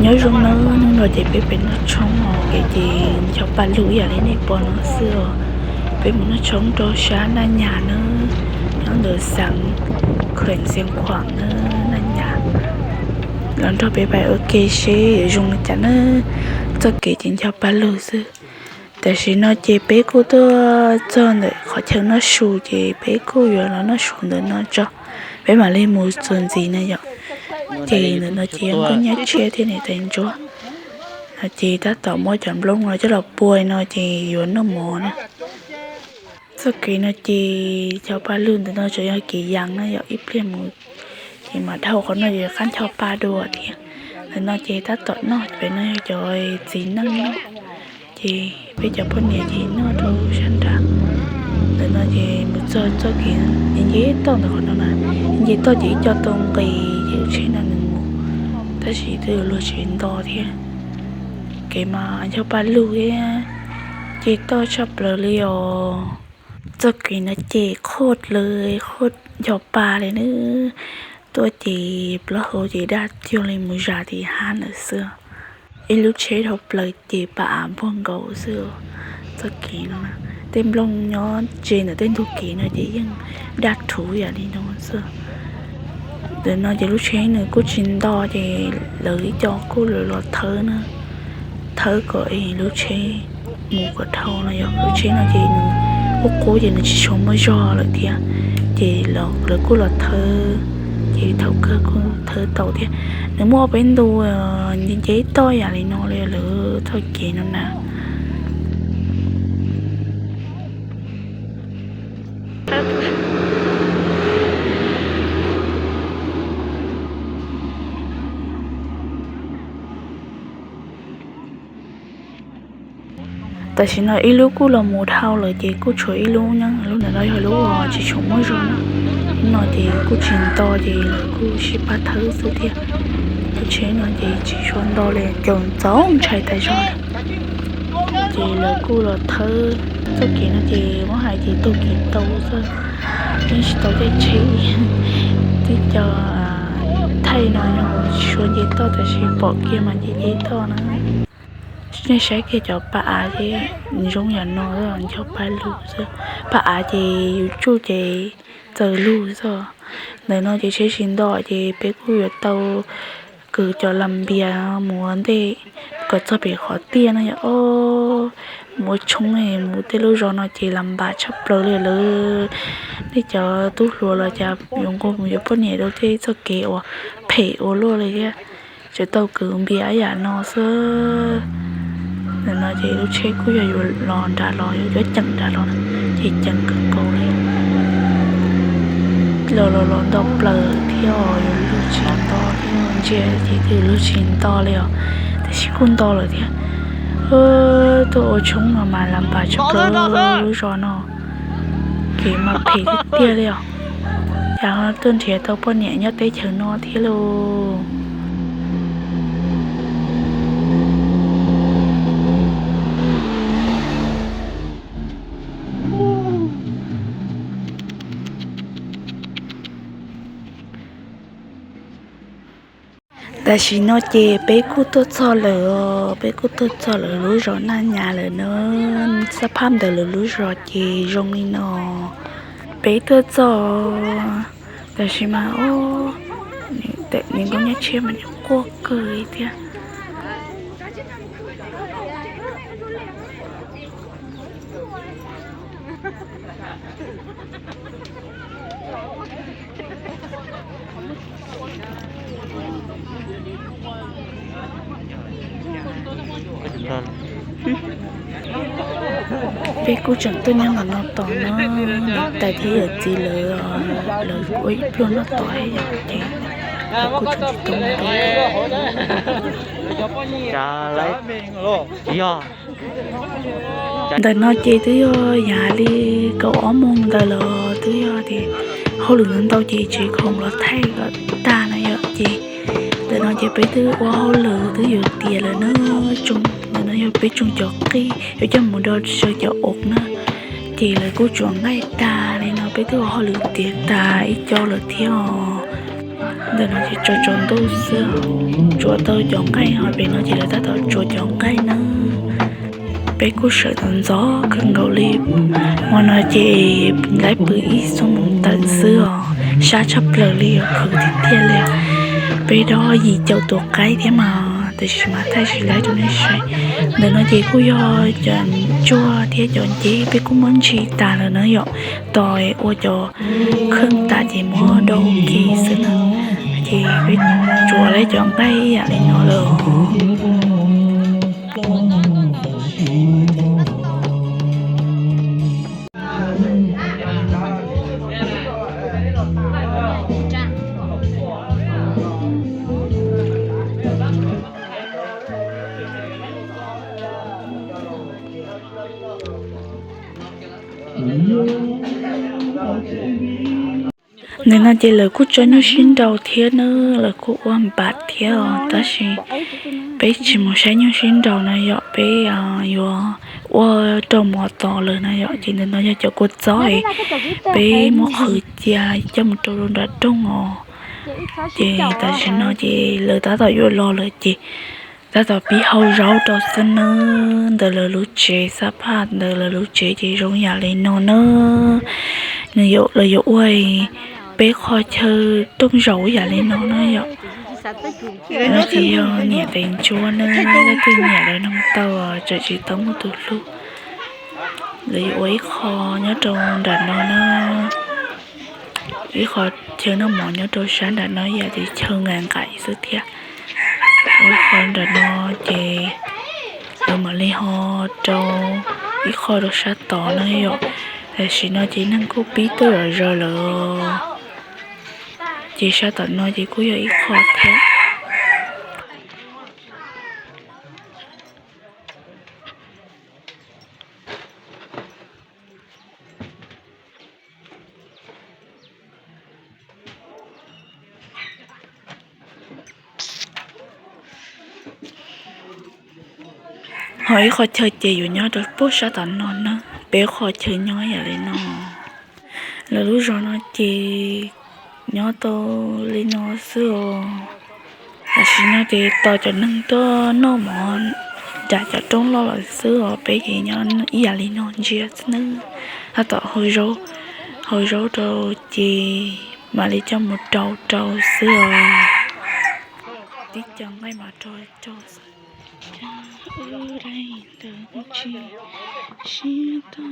Nyob zoo nawb, hnub no ces peb pem noj tshoob os, kev ces ncho pa lug ib yam li nej pom no xwb os. Peb mus noj tshoob rau sab Naj Nyas nawb, nyob ntawm xeev Khuem Xeev Khuam nawb, Naj Nyas. Los nrog peb pais ua ke seb yuav zoo li cas nawb. Txoj kev ces ncho pa lug xwb. Tam sim no ces peb kuj tuaj txog ntawm qhov chaw noj su ces peb kuj yuav los noj su ntawm no tso, peb mam li mus txuas ntxiv na yom. Ces ntawm no ces nkauj Nyab Tshiab thiab niam tais Ntsuab no ces tab tom muab cov nplooj no coj los pua no ces yuav noj mov na. Txoj kev no ces cov pa lug ntawm no tseem yog kev yees na yom, ib pliag mus ces mam dhau qhov no ces qab ncho pa dua thiab. Ntawm no ces tab tom noj, pem no yog cov txiv neej noj, ces peb cov poj niam ces noj rau sab nrad. Ntawm no ces mus txog txoj kev nce toj ntawm qhov no na, nce toj ces ib co tau nqis ces lub tsheb no nws mus, tab sis twb yuav luag tsis nto thiab. Kev mas ncho pa lug thiab, nce toj tshaj plaws li os. Txoj kev no ces qhuav lawv qhuav ncho pa li nawb. Tuaj ces plaub hau ces daj cuag li mus zas tim hav lawm xwb. Ib lub tsheb dhau plaws ces pa av npuag nkaus xwb. Txoj kev no na, tej nplooj nyob ze ntawm tej ntug kev no ces yeej daj rhuv yam li no xwb. Ntawm no ces lub tsheb nws kuj tsis nto ces lawv ib co kuj los thawb na, thawb kom es lub tsheb mus kom dhau no yom. Lub tsheb no ces nws qub qub ces nws tsis tshua muaj zog lawm thiab, ces lawv kuj los thawb, ces thaum kawg kuj thawb tau thiab. Nws muaj peb ntu nce toj yam li no li lawv txoj kev no na. Tam sim no ib lub kuj los mus dhau lawm ces kuj tshuav ib lub nyob, lub ntawm no yog lub uas tsis tshua muaj zog na. Lub no ces kuj tsis nto ces lawv kuj sib pab thawb xwb thiab. Lub tsheb no ces tsis tshua nto li, caum ntxaus ntshai tas zog li. Ces lawv kuj los thawb. Txoj kev no ces muab hais ces taug kev tau xwb, yeej tsis tau tej tsheb, tej co thaij no yog tsis tshua nce toj tab sis pom kiag mas nce nce toj na. Nej saib kiag cov pa av ces zoo yam no, ncho pa lug xwb. Pa av ces yus tsuj ces txawm lug xwb. Ntawm no ces tsheb tsis nto ces peb kuj yuav tau kwv cov las npias mus ua ntej kom txog pem qhov tiaj no yom. Mus ua tshoob, mus tej lub zos no ces las npas tshaj plaws li lawm. Nej cov tub hluas los cas yuav nquag mus yuav poj niam rau tej txoj kev uas phem ua luaj li thiab. Tseem tau kwv npias ib yam no xwb. Ntawm no ces lub tsheb kuj yog yuav los nram los, yuav ceem nram los, ces ceem kawg nkaus li. Los los los nto plaws thiab, yuav luag tsis nto thiab, ntsia ces twb luag tsis nto li os, tab sis kuj nto lawm thiab. Tuaj ua tshoob no mas las npas tshaj plaws lub zos no, kev mas phem tiag tiag li os. Cas ho tuaj nrhiav tau poj niam nyob teb chaws no thiab lauj. Tam sim no ces peb kuj tuaj txog lawm os, peb kuj tuaj txog lawv lub zos Naj Nyas lawm na. Xab phab ntawm lawv lub zos ces zoo li no. Peb tuaj txog, tam sim mas, nws nkauj nyab tshiab mas nws quaj kawg li thiab. Peb kuj tseem tuaj nyob ntawm no tos na, niam tais thiab yawm txiv lawv, lawv ua ib pluag noj tod thiab yom, ces lawv kuj tseem tsis tau mus. Ntawm no ces twb yog yav li kaum ob moos ntawd los twb yog tias hauj lwm ntau ntau ces tsis khoom los thaij kom tag na yom. Ces ntawm no ces peb twb ua hauj lwm twb yuav tiav lawm na. Ntawm no yog peb tsoom cov qij yuav coj mus do saw cov os na. Ces lawv kuj tsuas nqaij tag li no, peb twb ua hauj lwm tiav tas ib co lawm thiab os. Ntawm no ces tsaus tsaus ntuj xwb, tsuav tau cov nqaij, ho pem no ces lawv tab tom tsuav cov nqaij na. Peb kuj sawv ntxov ntxov kawg nkaus li. Hmo no ces laib pw ib xuab moos tawm xwb os, sab tshaj plaws li os, khwv tiag tiag li. Peb dob yim caum tus qaib thiab mas, tiam sis mas thaij tsis laib rau nej saib. Ntawm no ces kuj yog cov ntsuag thiab cov nceb peb kuj muab ntsis tas lawm na yom, tos ua cov kheej tas ces muab dob ua ke xwb na. Ces peb tsuav laib cov nqaij ib yam li no lawm. Ntawm no ces lawv kuj tso nyuj sib nraus thiab na, lawv kuj ua npam thiab os, tab sis peb tsis mus saib nyuj sib nraus no yom, peb yuav ua rau mov tos lawm no yom. Ces ntawm no yog cov kua txob es peb muab qhwv cia coj mus rau nram rooj os. Ces tam sim no ces lawv tab tom yuav los lawm ces tab tom pib hau zaub rau xwb nawb. Ntawm lawv lub tsev, xab phaj ntawm lawv lub tsev ces zoo yam li no na. Nws, lawv yuav ua peb qho chaw rooj zaum yam li no na yom. No ces yog niam tais ntsuab na, leej twg nyiam lawv noog tau, tseem tsis tau muaj tus hlub. Lawv yuav ua ib qho nyob rau nram no na, ib qho chaw noj mov nyob rau sab nram no ib yam li chaw nqaim nqaim xwb thiab. Ua ib qho nram no ces lawv mam li ho rau ib qho rau sab tod na yom. Tam sim no ces neeg kuj pib tuaj zom zaws lawm, ces sab tom no ces kuj yog ib qho thiab. Ho ib qho chaw ces yuav nyob rau puag sab tom no na, peb qho chaw nyob yam li no. Lawv lub zos no ces nyob tau li no xwb os. Tam sim no ces tos cov neeg tuaj noj mov nram cov roob loj lawm xwb os, peb ces nyob ib yam li no ntsia xwb nawb. Tab tom hau zaub rau ces mam li coj mus rau rau xwb os. Tib co nqaij mas rau rau xwb. Ntawd tsis siab tag.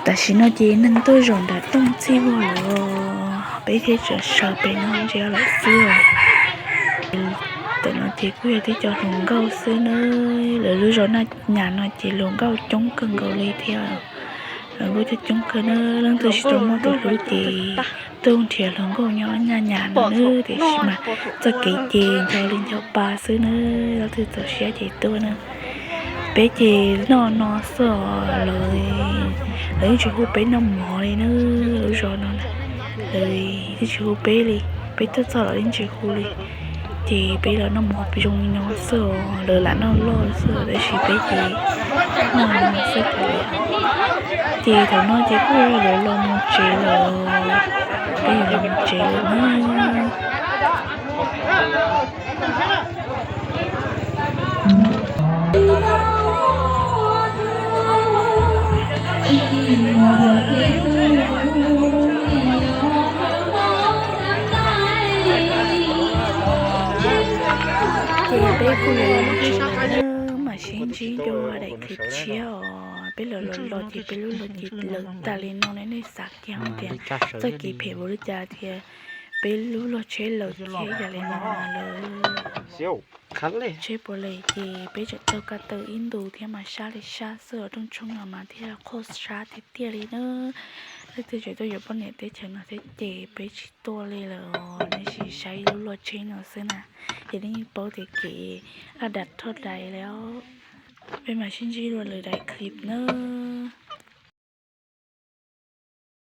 Tam sim no ces neeg tuaj zaum nram rooj txij vog lawm, peb thiaj tseem sawv pem no ntsia lawm xwb os. Tam no ces kuj yog tib co hluas nkauj xwb na, lawv lub zos Naj Nyas no ces hluas nkauj coob kawg nkaus li thiab. Hluas nkauj coob coob kawg na, leej twg tsis tau muaj tus hlub ces tuaj nrhiav hluas nkauj nyob Naj Nyas no na, tiam sis mas txoj kev ces ncho li ncho pa xwb na, leej twg txaus siab ces tuaj na. Peb ces noj no xwb os, lawv, lawv yeej tsis hu peb noj mov li na, lub zos no na, lawv yeej tsis hu peb li, peb tuaj txog lawv yeej tsis hu li. Ces peb los noj mov zoo li no xwb os, lawv lam noj loj xwb os, tab sis peb ces noj no xwb os. Ces thaum no ces kuj yuav los mus tsev lawm, peb yuav los mus tsev lawm na. Ces peb kuj yuav los mus tsev lawm na, mam sib ntsib dua daim clip tshiab os. Peb los los los ces peb lub vlog ces lawm tas li no na, nej xav kiag hais tias txoj kev phem npaum li cas thiab. Peb lub log tsheb lawm thiab yam li no lawm. Tsheb puas lawm ces peb tseem taug ko taw ib ntus thiab mas sab li sab xwb os, rooj tshoob no mas thiaj qhuav sab tiag tiag li na. Leej twg tseem tuaj yuav poj niam teb chaws no thiab ces peb tsis tuaj li lawm os, nej sim saib lub log tsheb no xwb na. Ces nej yeej paub tias kev laj dam thoj dais li os. Peb mam sib ntsib dua lwm daim clip nawb.